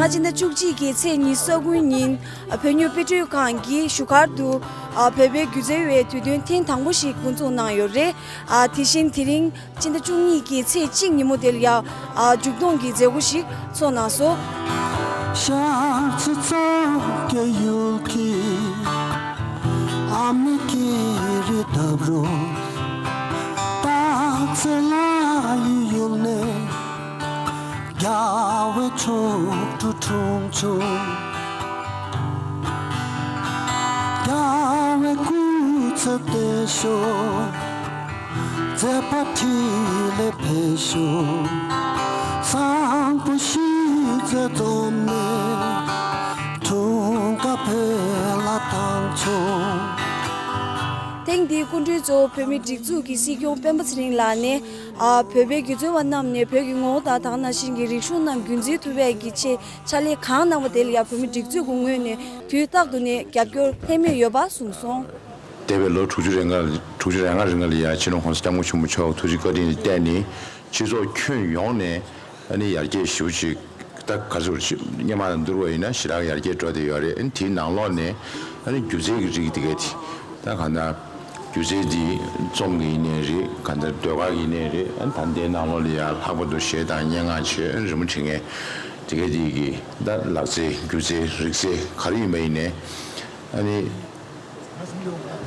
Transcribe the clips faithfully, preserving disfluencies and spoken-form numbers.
སྤྱི་ཟླ་བཅུ་གཅིག་གི་ཚེས་ཉི་ཤུ་རྩ་དགུ་ཉིན་བོད་མིའི་དཔེ་སྐྲུན་ཁང་གིས་བཞུགས་སྒར་དུ་བོད་པའི་སྒྱུ་རྩལ་བའི་དུས་སྟོན་ཐེངས་དང་པོ་ཞིག་འགོ་འཛུགས་གནང་ཡོད་རེད། དེ་བཞིན་དེ་རིང་སྤྱི་ཟླ་བཅུ་གཉིས་ཀྱི་ཚེས་གཅིག་ཉིན་མོ་དེ་ལ་ཡང་མཇུག་སྡོམ་གྱི་མཛད་སྒོ་ཞིག་ཚོགས་གནང་སོང་། ཤར་ཚེས་ཚོགས་ཀྱི་ཡུལ་གྱི་ཨ་མའི་སྐད་རིགས་འདབས་རོལ། སྟག་འཚེར་ལ་ཡི་ཡུལ་ནས་རྒྱལ་བའི་མཆོག་གྲུ་འཁྲུངས་བྱུང་། རྒྱལ་བའི་སྐུ་ཚེ་བརྟན་ཤོག་མཛད་པ་འཕྲིན་ལས་འཕེལ་ཤོག་བཟང་པོ་གཞིས་རྩེ་འཛོམས་ནས་འཁྲུངས་སྐར་བོད་ལ་བཏང་ཆོག་ཐེངས་འདིའི་སྐུ་མགྲོན་གཙོ་བོ་བོད་མིའི་སྒྲིག་འཛུགས་ཀྱི་སྲིད་སྐྱོང་སྤེན་པ་ཚེ་རིང་ལགས་ནས། ཨ། བོད་པའི་སྒྱུ་རྩལ་བ་རྣམས་ནས་བོད་ཀྱི་ངོ་བོ་དང་དེ་ག་ནང་བཞིན་གྱི་རིག་གཞུང་རྣམས་རྒྱུན་འཛིན་ཐུབ་པའི་གི་ཆེད་ཕྱག་ལས་གང་གནང་བ་དེ་ལ་ཡང་བོད་མིའི་སྒྲིག་འཛུགས་ཀྱི་ངོས་ནས་དུས་རྟག་ཏུ་ནས་རྒྱབ་སྐྱོར་ལྷད་མེད་ཡོད་པ་གསུངས་སོང་། འདས་པའི་ལོ་དྲུག་ཅུ་རེ་ལྔ། དྲུག་ཅུ་རེ་ལྔ་རིང་ལ་ཡང་སྤྱི་ནོར་༸གོང་ས་༸སྐྱབས་མགོན་ཆེན་པོ་མཆོག་ཐུགས་རྗེ་བཀའ་དྲིན་ལ་བརྟེན་ནས་སྤྱི་ཚོགས་ཁྱོན་ཡོངས་ནས་ཨ་ནི་ཡར་རྒྱས་ཞེ་པོ་ཅིག་ད་ག་ཚོད་སྔོན་མ་དང་བསྡུར་བ་ཡིན་ན་ཞེ་དྲག་ཡར་རྒྱས་འགྲོ་བསྡད་ཡོད་རེད། ཨ་ནི་དེའི་ནང་ལོགས་ནས་ཨ་ནི་སྒྱུ་རྩལ་གྱི་རིགས་དེ་གས་དེ་ད་གང་ལྟར་སྒྱུ་རྩལ་འདི་རྩོམ་གྱི་ཡིན་ནའི་རེད། གང་ལྟར་ཟློས་གར་གྱི་ཡིན་ནའི་རེད། ཨ་ནི་ད་ལྟའི་ནང་ལོགས་ལ་ཡང་ལྷག་པར་དུ་གཞས་དང་སྙན་ངག་བཅས་རི་མོ་འབྲི་མཁན་དེ་གས་དེ་གི་ད་ལག་རྩལ་སྒྱུ་རྩལ་རིག་རྩལ་ག་རེ་ཡིན་པ་ཡིན་ནའི་ཨ་ནི།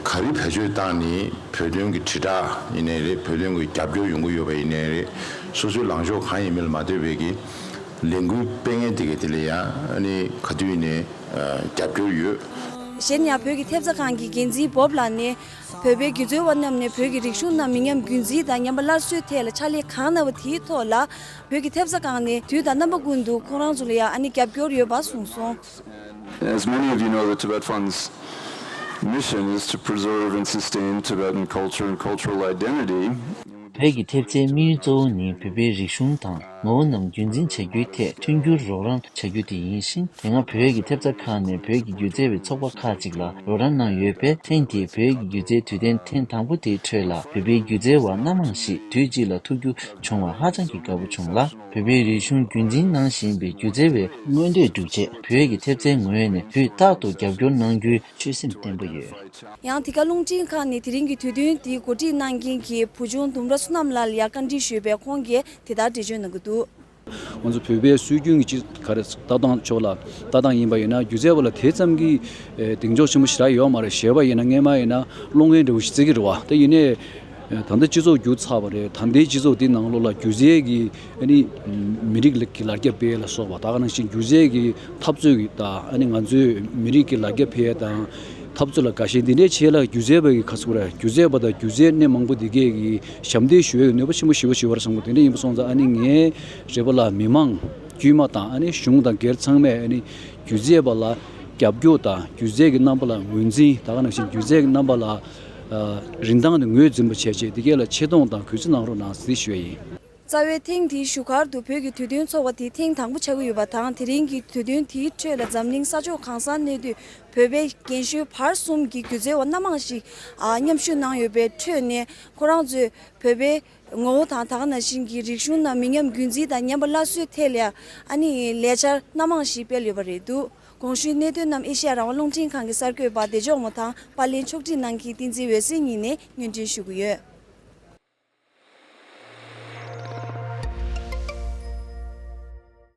ག་རེ་བེད་སྤྱོད་བཏང་ནས་བོད་དོན་གྱི་དྲིལ་བསྒྲགས་ཡིན་ནའི་རེད། བོད་དོན་གྱི་རྒྱབ་སྐྱོར་ཡོང་གི་ཡོད་པ་ཡིན་ནའི་རེད། སོ་སོའི་ལངས་ཕྱོགས་གང་ཡིན་མིན་ལ་མ་ལྟོས་པའི་གི་ལས་འགུལ་སྤེལ་མཁན་དེ་གས་དེ་ལ་ཡང་ཨ་ནི་ག་དུས་ཡིན་ནའི་རྒྱབ་སྐྱོར་ཡོད། གཞན་ཡང་བོད་ཀྱི་ཐེབས་རྩ་ཁང་གི་འགན་འཛིན་བོབ་ལགས་ནས་བོད་པའི་སྒྱུ་རྩལ་བ་རྣམས་ནས་བོད་ཀྱི་རིག་གཞུང་རྣམས་མི་ཉམས་རྒྱུན་འཛིན་དང་ཉམས་པ་སླར་གསོའི་ཐད་ལ་ཕྱག་ལས་གང་གནང་བ་དེའི་ཐོག་ལ་བོད་ཀྱི་ཐེབས་རྩ་ཁང་ནས་དུས་དང་རྣམ་པ་ཀུན་ཏུ་ཁོང་རང་ཚོ་ལ་ཡང་ཨ་ནི་རྒྱབ་སྐྱོར་ཡོད་པ་གསུངས་སོང་། As many of you know, the Tibet Fund's mission is to preserve and sustain Tibetan culture and cultural identity. བོད་ཀྱི་ཐེབས་རྩའི་དམིགས་ཡུལ་གཙོ་བོ་ནི་བོད་པའི་རིག་གཞུང་དང་ངོ་བོ་རྣམས་རྒྱུན་འཛིན་བྱ་རྒྱུའི་ཐད་མཐུན་འགྱུར་རོགས་རམ་བྱ་རྒྱུ་དེ་ཡིན་ཞིང་། དེ་སྔ་བོད་ཀྱི་ཐེབས་རྩ་ཁག་ནས་བོད་ཀྱི་སྒྱུ་རྩལ་བའི་ཚོགས་པ་ཁག་ཅིག་ལ་རོགས་རམ་གནང་ཡོད་པས། ཐེངས་འདིའི་བོད་ཀྱི་སྒྱུ་རྩལ་དུས་སྟོན་ཐེངས་དང་པོ་དེའི་ཁྲོད་ལ་བོད་པའི་སྒྱུ་རྩལ་བ་སྣ་མང་ཞིག་དུས་གཅིག་ལ་ཐུག་རྒྱུ་བྱུང་བར་ཧ་ཅང་གི་དགའ་པོ་བྱུང་ལ། བོད་པའི་རིག་གཞུང་རྒྱུན་འཛིན་གནང་བཞིན་པའི་སྒྱུ་རྩལ་བའི་མངོན་འདོད་སྒྲུབ་ཆེད་བོད་ཀྱི་ཐེབས་རྩའི་ངོས་ནས་དུས་རྟག་ཏུ་རྒྱབ་སྐྱོར་གནང་རྒྱུའི་ཆོད་སེམས་བརྟན་པོ་ཡོད། ཡང་འདི་ག་རླུང་འཕྲིན་ཁང་ནས་དེ་རིང་གི་དུས་སྟོན་འདི་གོ་སྒྲིག་གནང་མཁན་གྱི་བུ་ཆུང་ལྡུམ་ར་བསོད་ནམས་ལགས་ལ་ཡང་བཀའ་འདྲི་ཞུས་པས། ཁོང་གིས་དེ་ལྟར་འགྲེལ་བརྗོད་གནང་གི་འདུག། ང་ཚོ་བོད་པའི་སྲོལ་རྒྱུན་གྱི་སྤྱི་ག་རེ་ལྟ་སྟངས་ཕྱོགས་ལ་ལྟ་སྟངས་ཡིན་པ་ཡིན་ན། སྒྱུ་རྩལ་བ་ལ་དེ་ཙམ་གྱི་ཨེ་གདེང་འཇོག་ཆེན་པོ་ཞེ་དྲག་ཡོད་མ་རེད། གཞས་པ་ཡིན་ན་སྔས་མ་ཡིན་ན་སློང་མཁན་འདྲ་བོ་ཞིག་བརྩི་གི་རེད་བ། ད་ཡིན་ནའི་ཨེ་ད་ལྟ་སྤྱི་ཚོགས་འགྱུར་ཚར་བ་རེད། ད་ལྟའི་སྤྱི་ཚོགས་འདི་ནང་ལོགས་ལ་སྒྱུ་རྩལ་གྱི་ཨ་ནི་མི་རིགས་ཀྱི་ལ་རྒྱ་སྤེལ་ལ་སོགས་པ། ད་ག་ནང་བཞིན་སྒྱུ་རྩལ་གྱི་འཐབ་རྩོད་ཀྱི་དང་ཨ་ནི་ང་ཚོའི་མི་རིགས་ཀྱི་ལ་རྒྱ་འཕེལ་ཡ་དང་འཐབ་རྩོད་ལ་དགའ་ཞེན་འདི་འདྲའི་ཆེད་ལ་སྒྱུ་རྩལ་པ་གི་ཁ་ཚུགས་ར་སྒྱུ་རྩལ་པ་དང་སྒྱུ་རྩལ་སྣེ་མང་པོ་འདི་གས་ཀྱི་ཞབས་འདེགས་ཞུ་ཡ་གི་ནུས་པ་ཆེན་པོ་ཞེ་པོ་ཅིག་ཡོད་པ་རེད་བསམ་གི་འདུག། དེ་འདྲ་ཡིན་པ་སོང་ཙང་ཨ་ནི་ངའི་རེ་བ་ལ་མི་མང་དཀྱུས་མ་དང་ཨ་ནི་གཞུང་དང་སྒེར་ཚང་མས་ཨ་ནི་སྒྱུ་རྩལ་པ་ལ་རྒྱབ་སྐྱོར་དང་སྒྱུ་རྩལ་གྱི་རྣམ་པ་ལ་ངོས་འཛིན། ད་ག་ནང་བཞིན་སྒྱུ་རྩལ་གྱི་རྣམ་པ་ལ་ཨ་རིན་ཐང་དུ་ངོས་འཛིན་པ་བྱས་རྗེས་འདི་གས་ལ་ཆེ་མཐོང་དང་གུས་བརྩི་གནང་རོགས་གནང་ཟེར་ཞུ་ཡ་ཡིན། རྩ་བའི་ཐེངས་འདིའི་བཞུགས་སྒར་དུ་བོད་ཀྱི་དུས་སྟོན་ཚོགས་པ་དེ་ཐེངས་དང་པོ་ཆགས་ཀྱི་ཡོད་པ་དང་། དེ་རིང་གི་དུས་སྟོན་དེའི་ཁྲོད་ལ་འཛམ་གླིང་ས་ཕྱོགས་གང་སར་གནས་སྡོད་བོད་པའི་རྒན་གཞོན་བར་གསུམ་གྱི་སྒྱུ་རྩལ་བ་སྣ་མང་ཞིག་ཨ་མཉམ་ཞུགས་གནང་ཡོད་པའི་ཁྲོད་ནས། ཁོ་རང་ཚོས་བོད་པའི་ངོ་བོ་དང་དེ་ག་ནང་བཞིན་གྱི་རིག་གཞུང་རྣམས་མི་ཉམས་རྒྱུན་འཛིན་དང་ཉམས་པ་སླར་གསོའི་ཐད་ལ་ཨ་ནི་ལས་འཆར་སྣ་མང་ཞིག་སྤེལ་ཡོད་པ་རེད་འདུག། གོང་ཞུས་གནད་དོན་རྣམས་ཨེ་ཤེ་ཡ་རང་དབང་རླུང་འཕྲིན་ཁང་གི་གསར་འགོད་པ་བདེ་མཆོག་མོ་དང་པར་ལེན་ཕྱོགས་སྒྲིག་གནང་མཁན་བསྟན་འཛིན་འོད་ཟེར་གཉིས་ནས་སྙན་སྒྲོན་ཞུ་གི་ཡོད།